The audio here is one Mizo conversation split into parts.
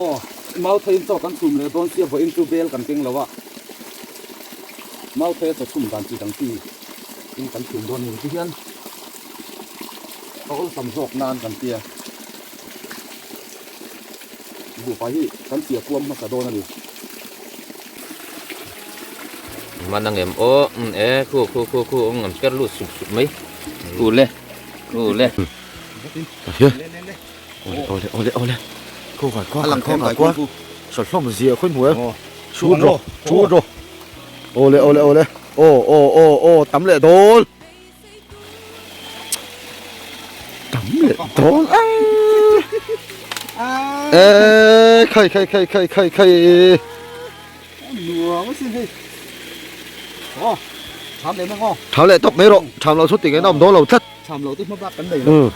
Aw, Mautheiin chaw kan chhum leh dawn sia vawiin chu bel kan keng lo a, Mauthei a chaw chhum dan chi dang chi in kan chhum dawn ni ti hian a awlsam zawk nan kan tia buhfai hi kan tia kuam hmasa dawn a ni. Man angem aw e khu khu khu khu an per lut sup sup mai khu le khu le. Awle awle awle awle Khaw kai khua kai khua kai khua Sawt hlawm zia khawi hmu em Chhut rawh chhut rawh Awle awle awle aw aw aw aw tam leh dawl Tam leh dawl Eee khai khai khai khai khai khai Nuam asin hei Aw Tham leh mai aw Tham leh tawp mai rawh Tham loh chu tinge na awm dawn lo tlat Tham loh te hma bak kan nei lo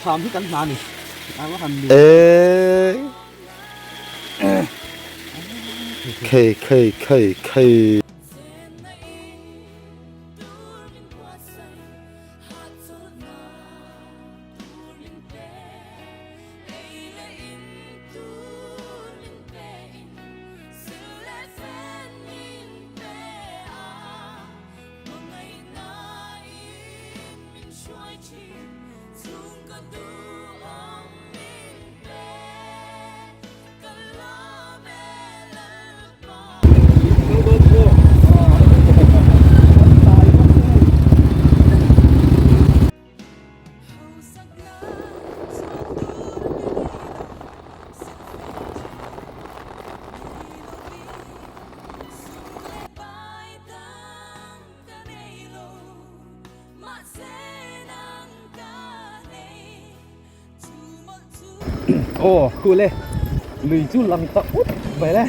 Tham hi kan hna ni A va han nuam Eee Khei khei khei khei. Aw khu le lui chu lang ta ut mai le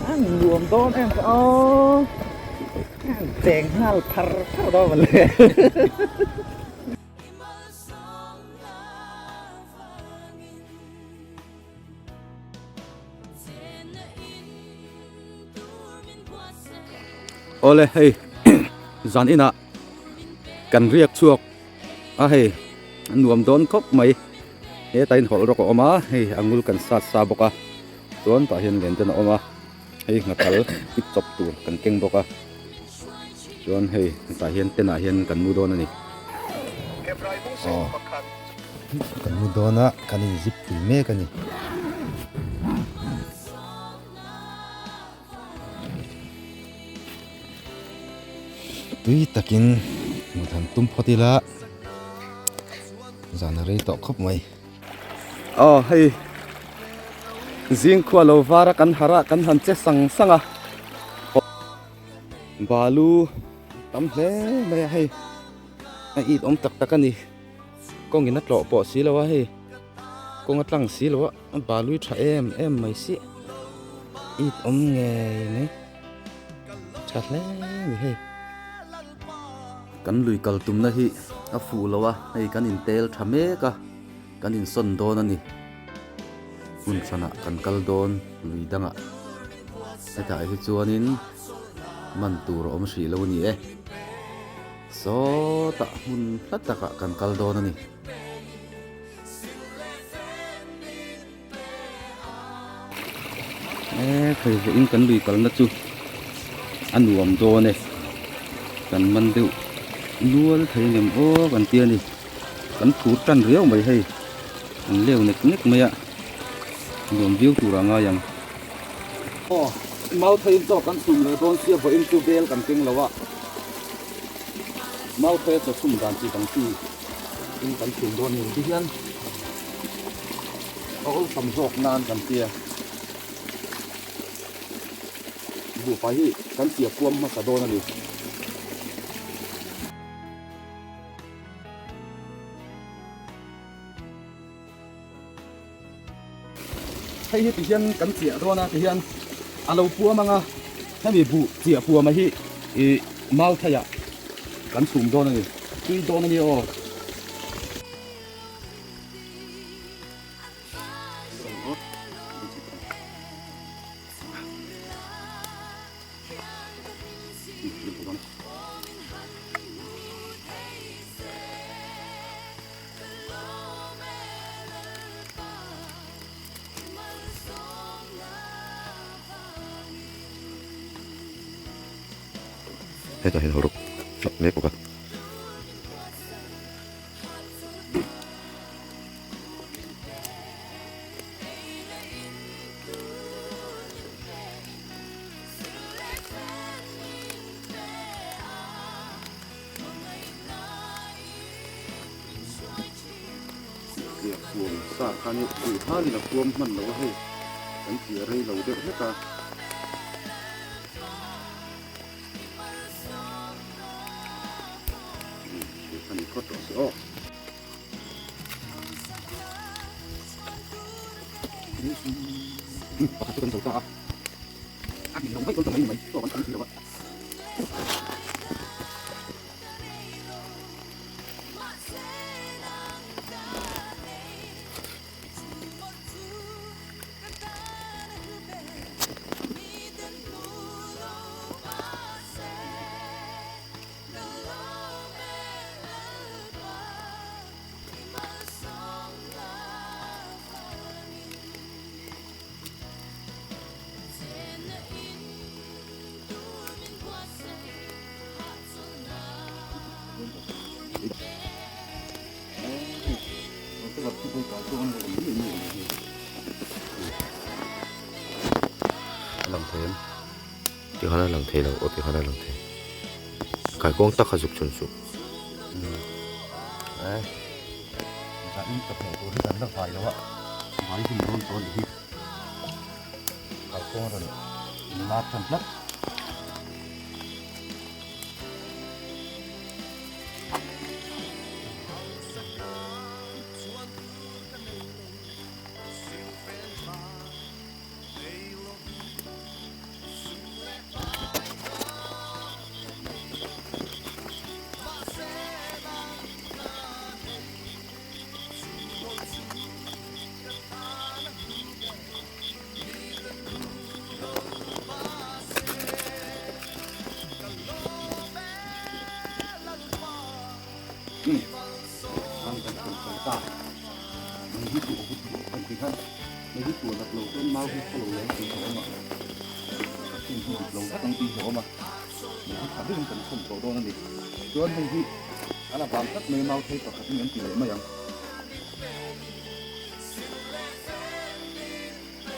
a nuam dawn em ka aw cheng nghal phar phar dawn mawle. Awle hei zan inah kan riak chhuak a hei a nuam dawn khawp mai heta in hawlh rawk a awm a hei a ngul kan sat sa bawk a chuan tah hian len ten a awm a hei nghathal kip chawp tur kan keng bawk a chuan hei hetah hian tent ah hian kan mu dawn a ni aw kan mu dawn a kan in zip pui mek a ni. Tui takin mut han tum phawt ila zan a rei tawh khawp mai. Aw hei zing khua lo var a kan harh a kan han che sang sang a balu tam hle mai a hei a it awm tak tak a ni kawngin a tlawh pawh si lo a hei kawng a tlang si lo a. A balui tha em em mai si it awm ngei mai tha hle ni hei kan lui kal tumna hi a fuh lo a hei kan in tel tha mek a kan in sawn dawn a ni hmun hranah kan kal dawn lui dangah hetah hi chuanin man tur a awm hrih lo a ni e sawtah hmun hla takah kan kal dawn a ni. E thei vawiin kan lui kalna chu a nuam dawn e kan man deuh nual thei ngem aw kan ti a ni kan phur tan riau mai hei an leu nek nek mai a nuam viau tur a ngai ang. Aw Mautheiin chaw kan chhum leh dawn sia vawiin chu bel kan keng lo a Mauthei a chaw chhum dan chi dang chi. In kan chhum dawn ni ti hian a awlsam zawk nan kan tia buhfai hi kan tia kuam hmasa dawn a ni. Hei hi ti hian kan chiah dawn a ti hian a lo puam ang a hemi buh chiah puama hi ih mau thaiah kan chhum dawn a ni tui dawn a ni aw. Hetah hian hawlhrawk hlak mek bawk a. Ziah kuam sa khan hi ui halin a kuam hman lo a hei kan tih a rei lo deuh hlek a. A ni phawt tawh se aw. Pakhat chu kan zo ta a. A ni lo mai dawn ta mai ni mai. Chaw kan tam si lo a. A lang thei em? Tikhan a lang thei lo aw tikhan a lang thei. Kaikuang tak kha zuk chhun suh. Zanin ka hmuh tur hi kan la vai lo a, vai hun dawn tawh a nih hi. Kaikuang a rawn inlar tan tlat. Chuan hei hi a la vang tlat mai mau thei pakhat in an ti leh mai ang.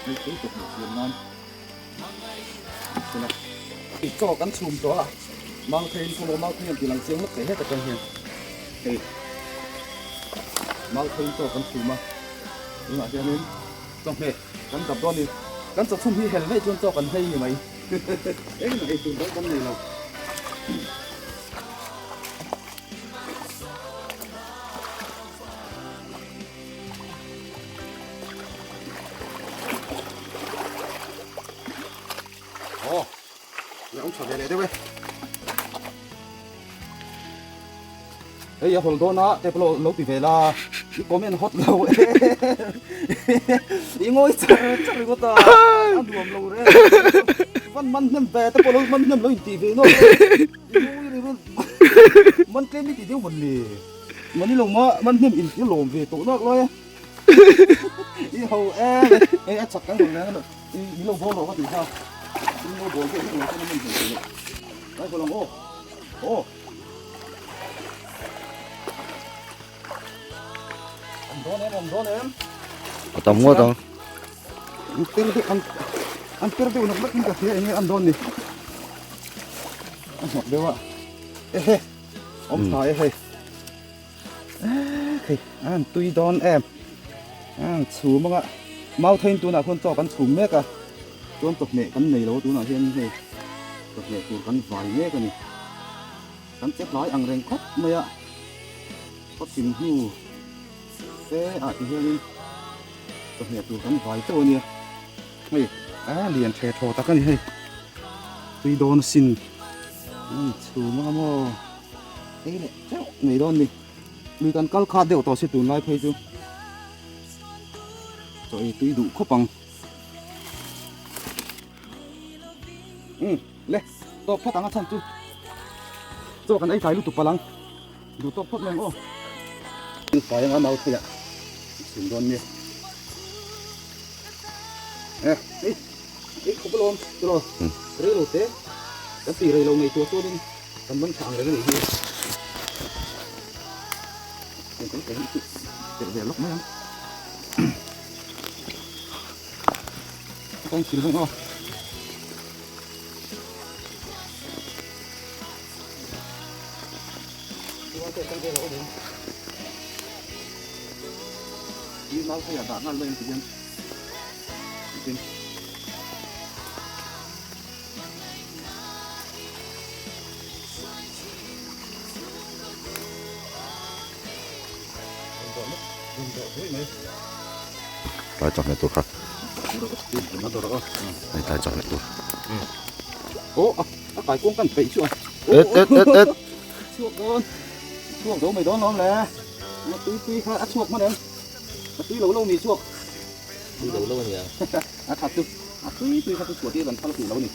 Hei thei tawp leh siam nan sela i chaw kan chhum tawh a mau thei in pawh mau thei an ti lang chiang lawk thei het atang hian hei mau thei in chaw kan chhum a tunah hianin chawhmeh kan dap dawn a ni kan chaw chhum hi hel vaih chuan chaw kan hlei ni mai engmah ei tur dang kan nei lo. Aw, le awm tha ve leh deuh e. Hei a hawl dawn a, te pawh lo ti ve la, i comment hot lo e. I ngawi char char ringawt a, a nuam lo reng. Van man hnem ve te pawh lo man hnem lo inti ve nawk e. I ngawi ringawt man tlem i ti deuh mawn le. Mani lo ma man hnem in ti lawm ve tawh nak lai a. I ho e, hei a chak kan rawn leng a, i lo bawl rawh ka tih kha. I lo bawl deuh hlek lo chuan a man hnem thei loh. Kai haw lang aw. Aw. Awm dawn em, awm dawn em. A tam ngawt ang. An per deuh an an per deuh nak nak in ka hria enge an dawn ni. A hnawk deuh a. Ehe. Awm tha e hei. Hei an tui dawn em. An chhum anga mau theiin tunah khuan chaw kan chhum mek a. Chuan chawhmeh kan nei lo tunah hian hei chawhmeh tur kan vai mek a ni. Kan che tlai ang reng khawp mai a. Khaw thim hnu te ah ti hianin chawhmeh tur kan vai chauh a nia. Hei a lian the thaw tak a ni hei. Tui dawn asin. Chhum anga maw ei leh teuh mai dawn ni. Lui kan kal khat deuh tawh si tunlai phei chu chaw ei tui duh khawp ang. Umm le tawp phawt ang a chhan chu chaw kan ei tlai lutuk palh ang duh tawk phawt mai ang aw. Fai anga mau thei ah chhum dawn nia. Eh ei ei khawp alawm tiraw rei lo te kan tih rei lo ngaihtuah chuanin. Kan man tha ang reng a nih hi. Heng kan kal hi chu telh ve lawk mai ang. Kawng thil hawng aw. Mau thei a dah nghal mai ang ti hian. Tin. Tlai chawhmeh tur kha. Hei tlai chawhmeh tur. Aw a kai kuang kan peih chu a. Et et et et. Chhuak dawn. Chhuak zo mai dawn lawm le. A tui tui kha a chhuak hman em. A tui lo lo mi chhuak. Tui lo lo a nia. A that chu. A tui tui kha chu chhuah tir kan phal hrih lo a ni.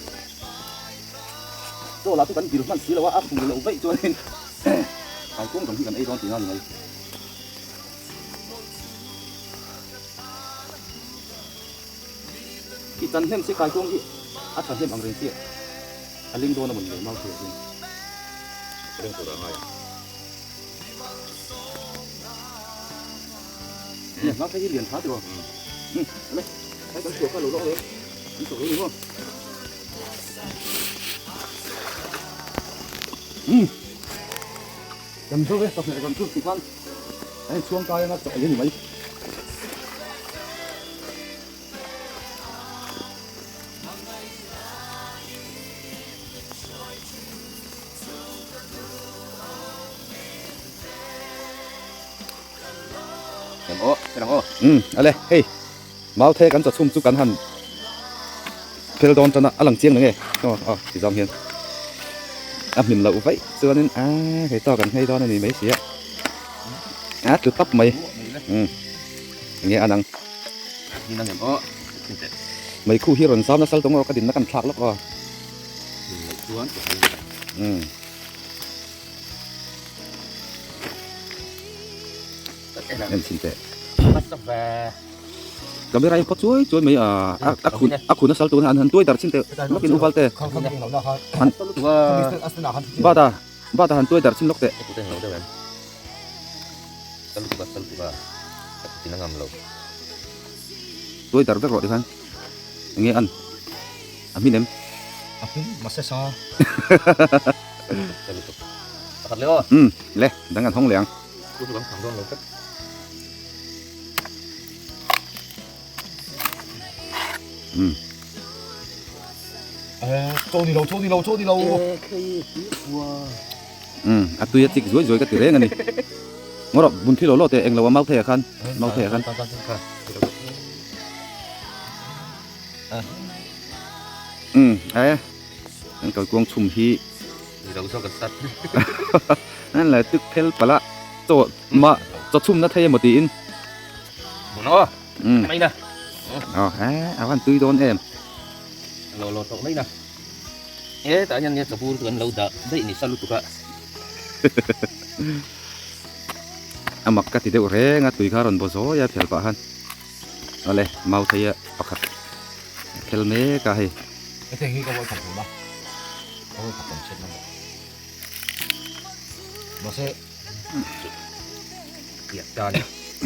Chaw lah chu kan dil hman si lo a, a hmu loh vaih chuanin kai kuang zawng hi kan ei dawn tihna a ni mai. I tan hnem si kai kuang hi a tha hnem ang reng chiah. A ling dawn a mawn le mau thei ah hian. Ring tur a ngai ang. Nè, nó thấy liền phá rồi. Ừ, đây. Thấy con chuột có lỗ lỗ rồi. Con chuột đúng không? Ừ. Cầm xuống đi, tập này cầm xuống thì khoan. Đây, xuống coi nó chọi cái gì vậy? Um ale hei mau the kan chawchhum chu kan han phel dawn tan a a lang chiang na nge aw aw ti zawng hian a hmin loh vaih chuanin a hei tawk an nghei dawn a ni mai si a a tlu tap mai um enge a nang meikhu hi rawn zam nasa tawng aw ka dinna kan thlak lawk aw um. En chhin teh. Camera in phawt chuai chuai mai a a khun a khun a sal tuna an han tuai dar chhin teh lawk in uval te han bata bata han tuai dar chhin lawk teh. Tuai dar vek rawh tikhan enge an a hmin em? A hmin mahse sa. Um le dang an hawng leh ang. Um. Um a tui a chik zuai zuai ka ti reng a ni. Ngaw rawh bun thil lo lo teh englo a mau thei ah khan mau thei ah khan. Um e an kalkuang chhum hi an la tuk phel palh a chaw mah chaw chhum na thei emaw tiin um aw he a van tui dawn em a mak ka ti deuh reng a tui kha a rawn baw zawi a phel pah khan awle mau thei a pakhat phel mek a hei.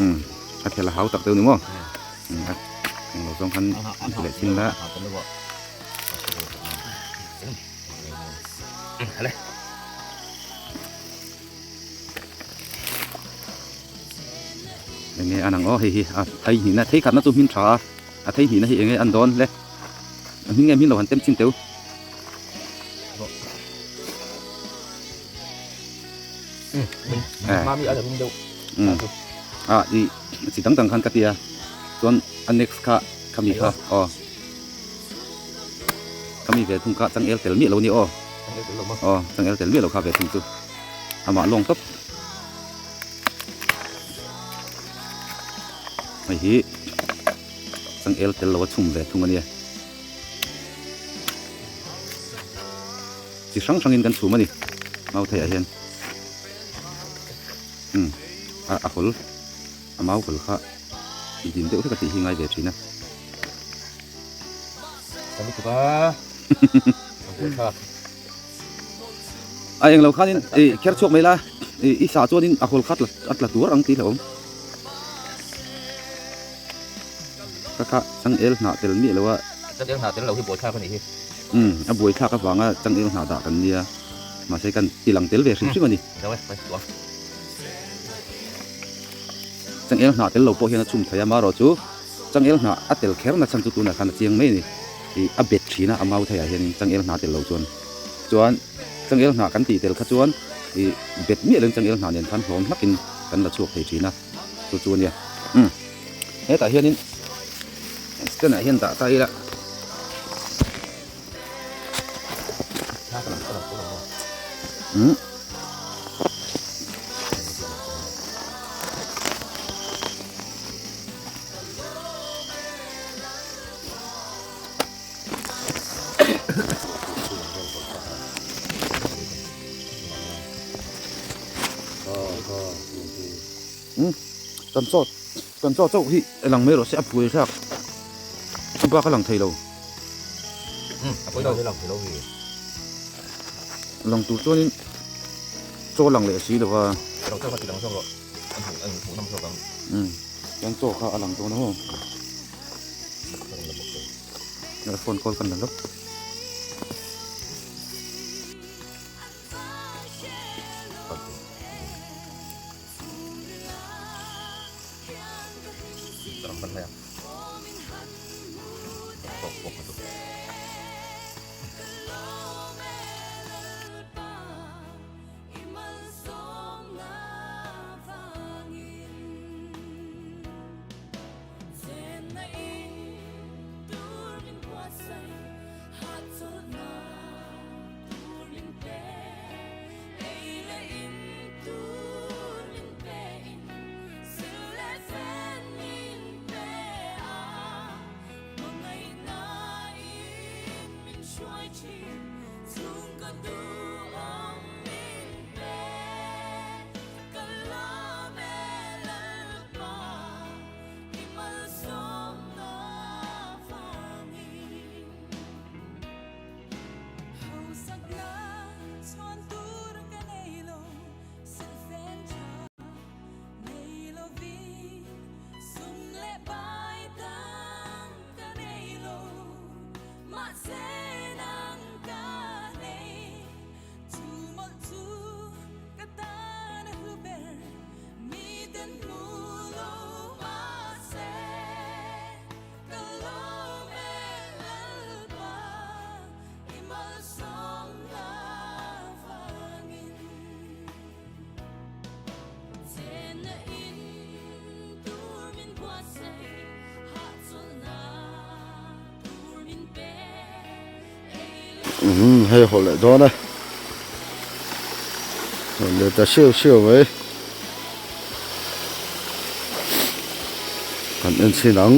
Um a thel a hau tak deuh ni maw um a englo zawng khan leh chin la enge an ang aw hei hi a thei hnihna thei khatna chu hmin tha a a thei hnihna hi enge an dawn le a hming nge hmin lo han tem chin teu. A i chi dang dang khan ka tia chuan a next kha khami kha aw khami ve thung kha changel tel miah lo ni aw aw changel tel miah lo kha ve thung chu amah lawng tawp hei hi changel tel lo a chhum ve thung a nia. Chi hrang hrangin kan chhum a ni mau theiah hian umm a a hawl a mau hawl kha din deuh hlek a tih hi ngai ve thin a. A englo khanin i kher chhuak mai la, i sa chuanin a hawl kha a tla tur ang tih hlauhawm. Ka kha changel hnah tel miah lo a. Changel hnah tel lo hi buaithlak a nih hi. Umm, a buaithlak avanga changel hnah dah kan nia. Mahse kan tilang tel ve hrim hrim a ni. Lo e, kai tuam. Changel hnah tel lo pawh hian a chhum thei a, marawh chu changel hnah a tel kher na chhan chu tunah khan a chiang mai a ni. Ih, a bet thin a, a mau theiah hianin changel hnah tel lo chuan. Chuan changel hnah kan tih tel kha chuan ih bet miah loin changel hnah nen khan hlawm hlakin kan la chhuak thei thin a, chu chu a nia. Umm, hetah hianin stand ah hian dah ta ila. Umm. Kan chaw kan chaw chauh hi a lang mai rawh se a pui thlak bak a lang thei lo lang tur chuanin chaw lang leh si lo va kan chaw kha a lang dawn a maw. Phone call kan la lawk. Umm hei haw leh dawn e haw leh ta siau siau mai kan en chhin ang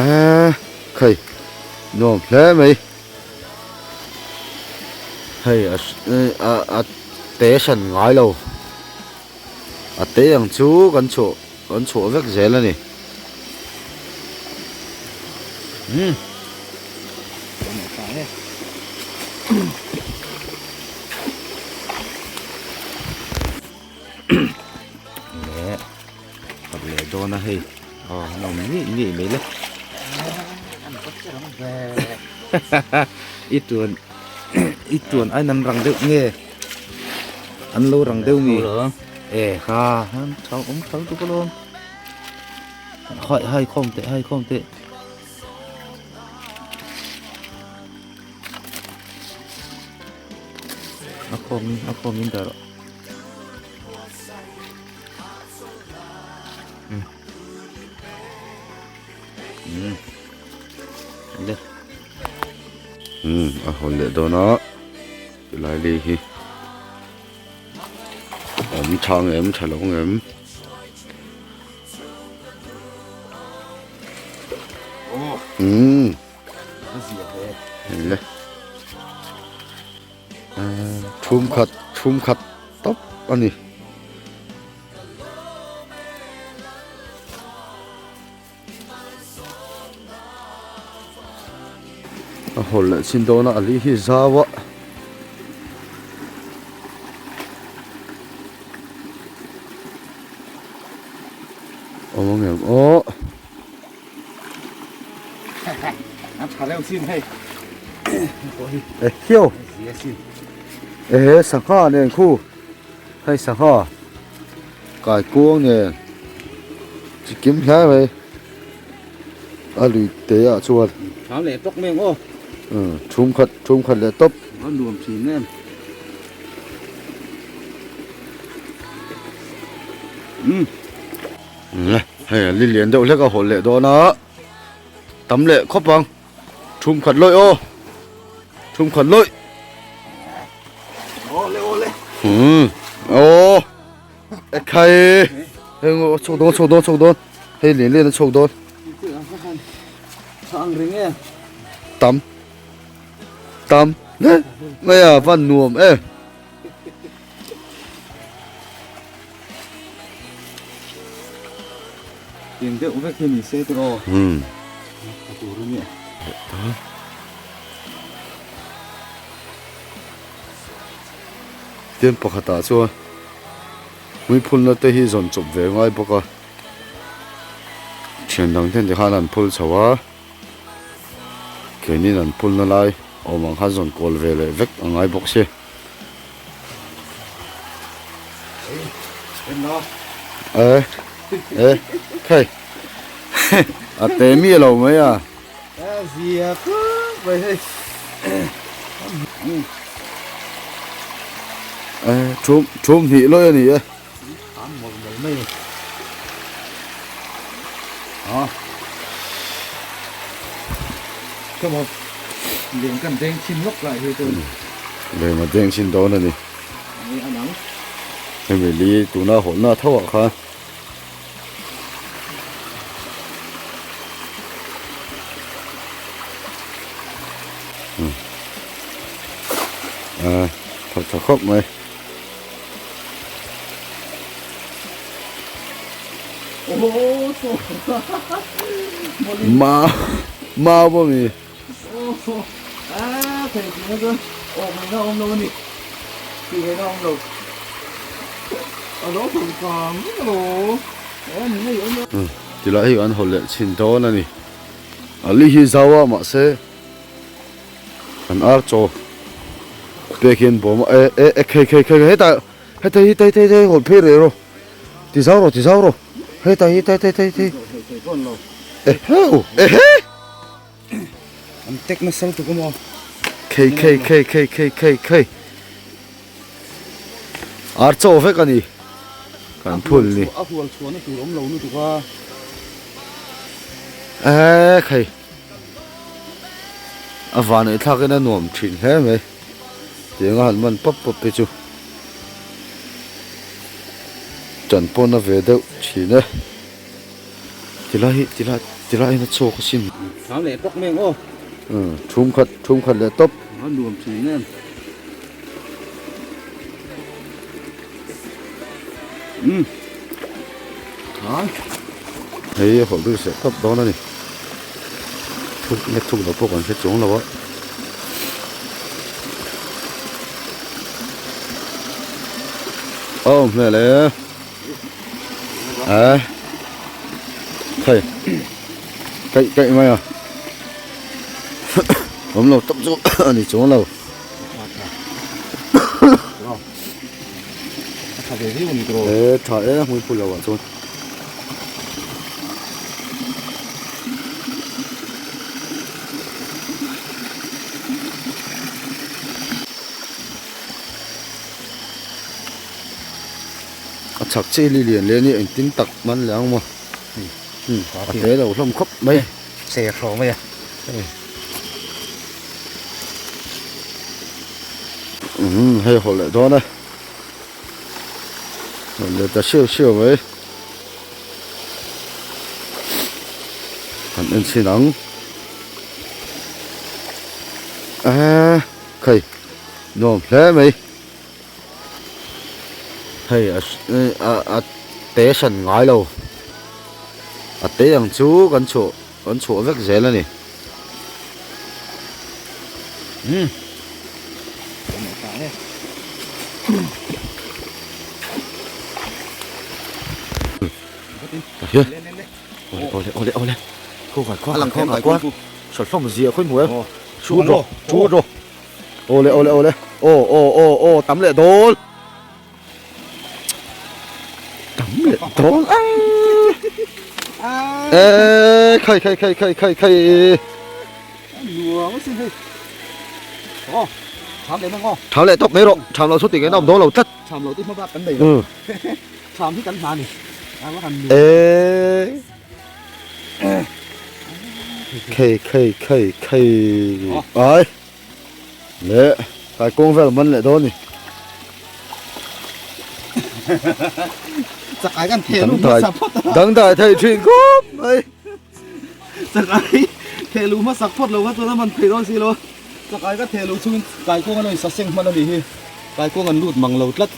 eee khai nuam hle mai hei a a te hran ngai lo a te ang chu kan chhuah Kan chhuah vek zel a ni. Umm. Leh khat leh dawn a hei. Aw an awm ngei ngei mai le. I tuan i tuan ai nan rang deuh nge. An lo rang deuh mi. E kha han tha awm tha lutuk alawm. Hai hai khawm teh hai khawm teh. A khawm in a khawm in dah rawh. Um. Le. Um a hawn leh dawn a tilai lei hi. Awm tha ang em tha lo ang em umm le thum khat thum khat tawp a ni. A hawl leh chin dawn a a li hi zau a. Awm ang em aw. A tha reuh chin hei. E hiau. Ehe sangha nen khu hei sangha kai kuang nen chi kim hle mai a lui te ah chuan. Thau leh tawk mai ang aw. Thum khat thum khat leh tawp. A nuam thin em. Umm. Hei a li lian deuh hlek a hawlh leh dawn a tam leh khawp ang thum khat lawih aw thum khat lawih awle awle umm aw ekhai hei chhuk dawn chhuk dawn chhuk dawn hei lian lian a chhuk dawn tam tam hle mai a van nuam em. Tiang deuh vek hi ni se tiraw. Umm. A tur a nia. Tin pakhatah chuan hmuiphulna te hi zawn chawp ve ngai bawk a. Thian dang ten tikhan an phul chho a. Keinin an phulna lai awm ang khan zawn kawl ve leh vek a ngai bawk si. E e khei a te mi lo mai a. Zia khawp mai hei. E thum thum hnih lawih a ni e. An mawlh mawlh mai a ni. A Come on. Leng kan deng chin lawk lai hi chuan. Leng a deng chin dawn a ni. Ni a nang. Hemi li tuna hawlhna tho ah khan. A tha tha khawp mai. Ma mau pawh mi. Tilai hi an haw leh chhin dawn a ni. A li hi zau a mahse. Kan ar chaw pek hian bawm a e e e khei khei khei hetah heta hi heta hi hawlh phei reh rawh ti zau rawh ti zau rawh heta hi heta heta heta eheu ehe an tek nasa lutuk a maw khei khei khei khei khei khei khei ar chaw vek a ni kan phul ni a hual chhuahna tur awm lo lutuk a e khei. A van eih thlak in a nuam thin hle mai tiang a han man pawp pawp te chu ṭan pawn a ve deuh thin e tilai hi tilai tilai hian a chhuak asin. Thau leh tawk mai ang aw. Umm thum khat thum khat leh tawp. A nuam thin em. Umm. Thai. Hei a hawlh ri seh tawp dawn a ni. Thuk nge thuk lo pawh kan hre chuang lo a. A awm hmel e. A. Hei. Kaih kaih mai a. Awm lo tawp chu a ni chuang lo. E tha e hmui phul lo ah chuan. A chhak chi li lian lian hi engtin tak man leh ang maw a te lo hlawm khawp mai. Ser hraw mai a. Umm hei hawlh leh dawn e. Hawlh leh ta siau siau mai. Kan en chhin ang. Eee khai nuam hle mai. Hei a a te hran ngai lo. A te ang chu kan chhuah kan chhuah vek zel a ni. Hmm. Ole ole ole ole. Khu kai kwa kai kwa kai kwa. Sal hlawm zia khawi hmu em. Chu rawh chu rawh. Ole ole ole. Aw aw aw aw tam leh dawl. Tam leh dawl a. E khai khai khai khai khai khai. Nuam sin hei. Aw tham leh mang aw. Tham leh tawp mai rawh. Tham lo chu ti nge na awm dawn lo tlat. Tham lo ti hma bak kan nei lo. Tham hi kan hna ni. E Khei khei khei khei ai le kai kawng vel man leh dawn ni. Chakai kan theh lu hmasa phawt a. Dangdai thei thin khawp mai. Chakai theh lu hmasak phawt lo kha chuan a man thei dawn si lo. Chakai ka theh lu chungin kai kawng an rawn saseng hman a nih hi. Kai kawng an lut mang lo tlat.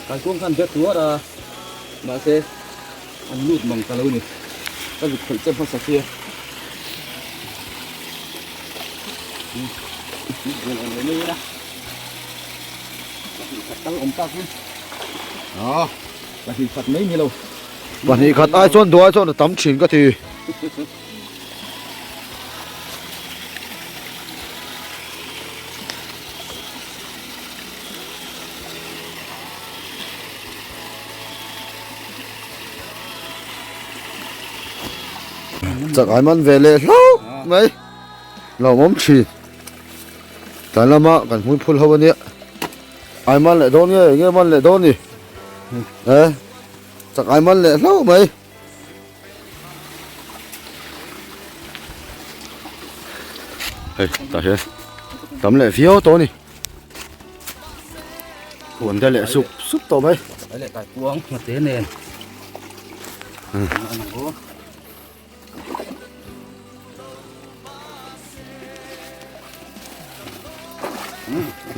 Kai kawng khan bet tuar a mahse an lut mang ta lo ni ka zuk khawih che hmasa sia pahnih khat mai ni lo pahnih khat ai chuan duai chuan a tam thin ka ti. Chak ai man ve leh hlauh mai lo awm thin tlai lama kan hmui phul ho ania ai man leh dawn nge nge man leh dawn ni e chak ai man leh hlauh mai. Hei tah hian tam leh viau tawh a ni huan te leh sup sup tawh mai ai leh tai kuang ngate nen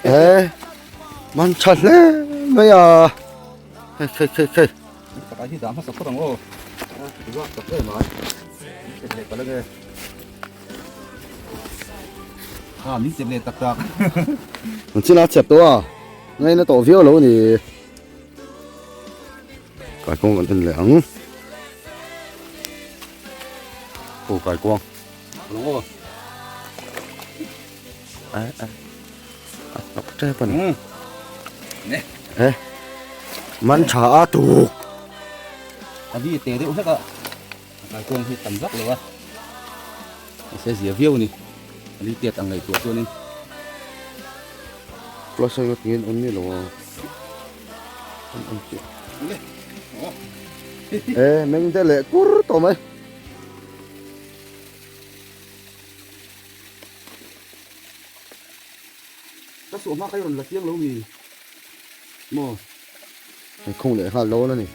e man tha hle mai a hei hei hei hei Pakai hi dah hmasa phawt ang aw. Ruak tak em ai. Chep leh palh ange. Ha min chep leh tak tak. An chin a chep tawh a. Ngaina tawh viau lo ni. Kaikuang kan en leh ang. Aw kaikuang. Ang aw. A a. A hnawk tep a ni. Ne. E. Man tha a tuk. A vi te deuh hlek a. Kaikuang hi tam vak lo a. Se zia viau ni. A li tiat ang ngaihtuah chuanin. Plus a ngawt ngin on ni lo a. An an chi. E meng te leh kur tawh mai. Ka suah hma kha i rawn la chiang lo mi maw? Hei khung leh nghal dawn a ni.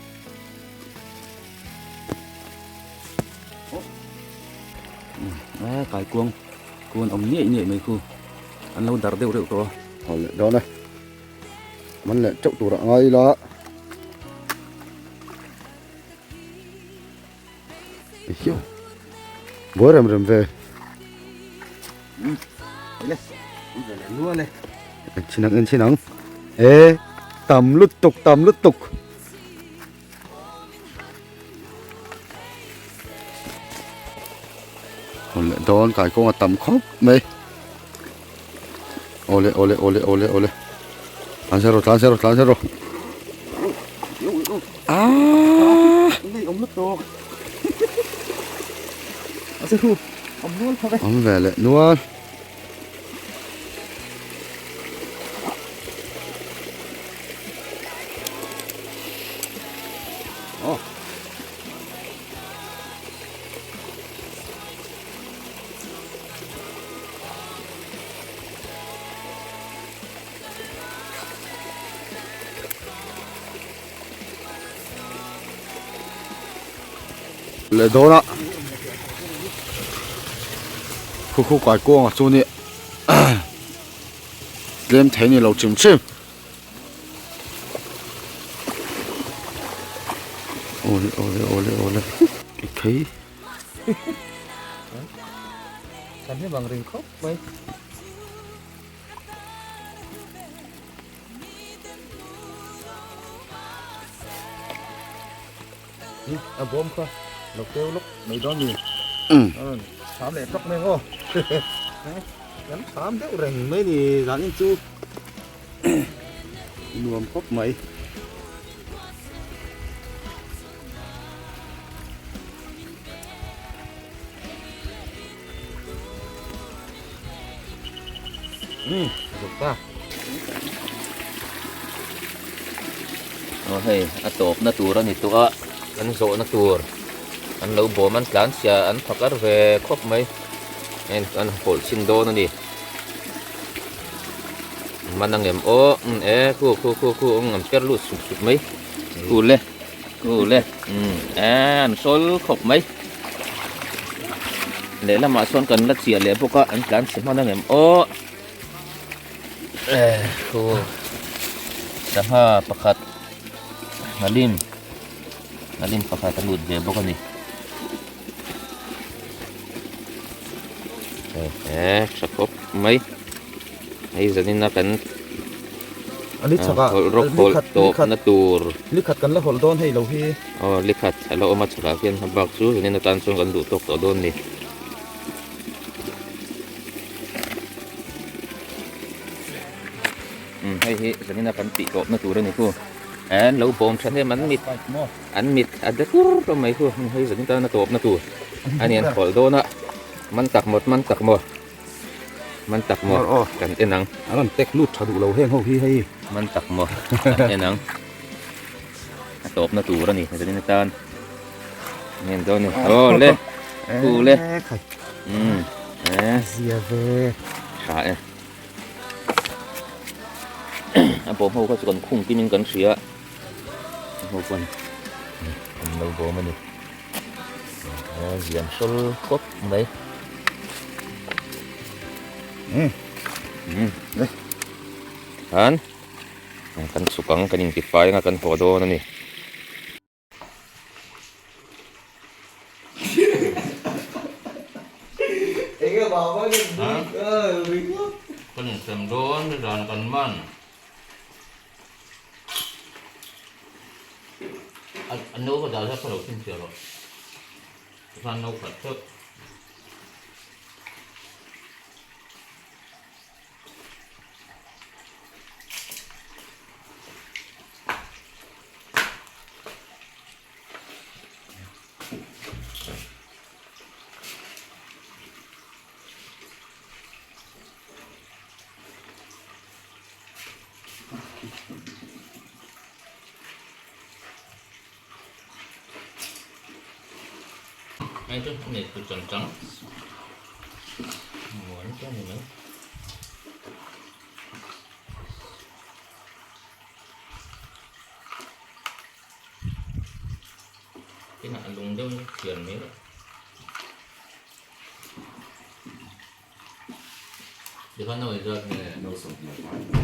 E kaikuang kuan awm niaih niaih mai khu an lo dar deuh reuh tawh a. Haw leh dawn e. Man leh teuh turah ngai ila. Hiu. Buai rem rem ve. En chin ang en chin ang. E tam lutuk tam lutuk. Awle dawn kai kawng a tam khawp mai. Awle awle awle awle awle. Tlan se rawh tlan se rawh tlan se rawh. Ah! Awm ve leh nual. Leh dawn a khu khu kai kuang a chu ni tlem thei ni lo chim chim awle awle awle awle i thei. Thahnem ang reng khawp mai. A bawm kha lo keu lawk mai dawn ni. Thlam leh tawk mai ang aw. Kan thlam deuh reng mai ni zanin chu nuam khawp mai. Um a zo ta. Aw hei a tawpna tur a ni tawh a an zawhna tur an lo bawm an tlan chhia an phakar ve khawp mai heng an hawlh chhin dawn a ni man angem aw um e khu khu khu khu an per lut sup sup mai khu le khu le um e an sawl khawp mai lehlamah sawn kan la chiah leh bawk a an tlan chhe hman angem aw. Sangha pakhat nghalim nghalim pakhat a lut ve bawk a ni he tha khawp mai hei zanin a kan hawlh rawk hawlh tawp na tur likhat kan la hawlh dawn hei lo hi aw likhat a la awm a chhakah khian a bak chu zanin atan chuan kan duh tawk tawh dawn a ni. Umm hei hi zanina kan tih tawpna tur a ni khu an lo bawm tha hnem an mit an mit a de kur hlawm mai khu hei zanin tana tawpna tur a ni an hawlh dawn a man tak maw man tak maw man tak maw kan en ang a rawn tek lut tha duh lo heng ho hi hei man tak maw kan en ang a tawpna tur a ni zanin atan ngen dawn ni aw le khu le umm e zia ve tha e a bawm ho kha chu kan khung kim in kan hria a ho pawn an lo bawm a ni a zian hrawl khawp mai umm han kan chhuk ang kan intifai anga kan haw dawn a ni. Kan insem dawn nizan kan man a no ka dah hian ka lo chhinchhiah rawh tikhan no khat theuh. Hei chu a nei tut chang chang muan chuan ni mai. Tinah a lung deuh in thian mai rawh. Tikhan no inzat nge? No 25.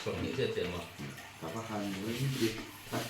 20 chiah chiah maw? Ka va han nui bik tak.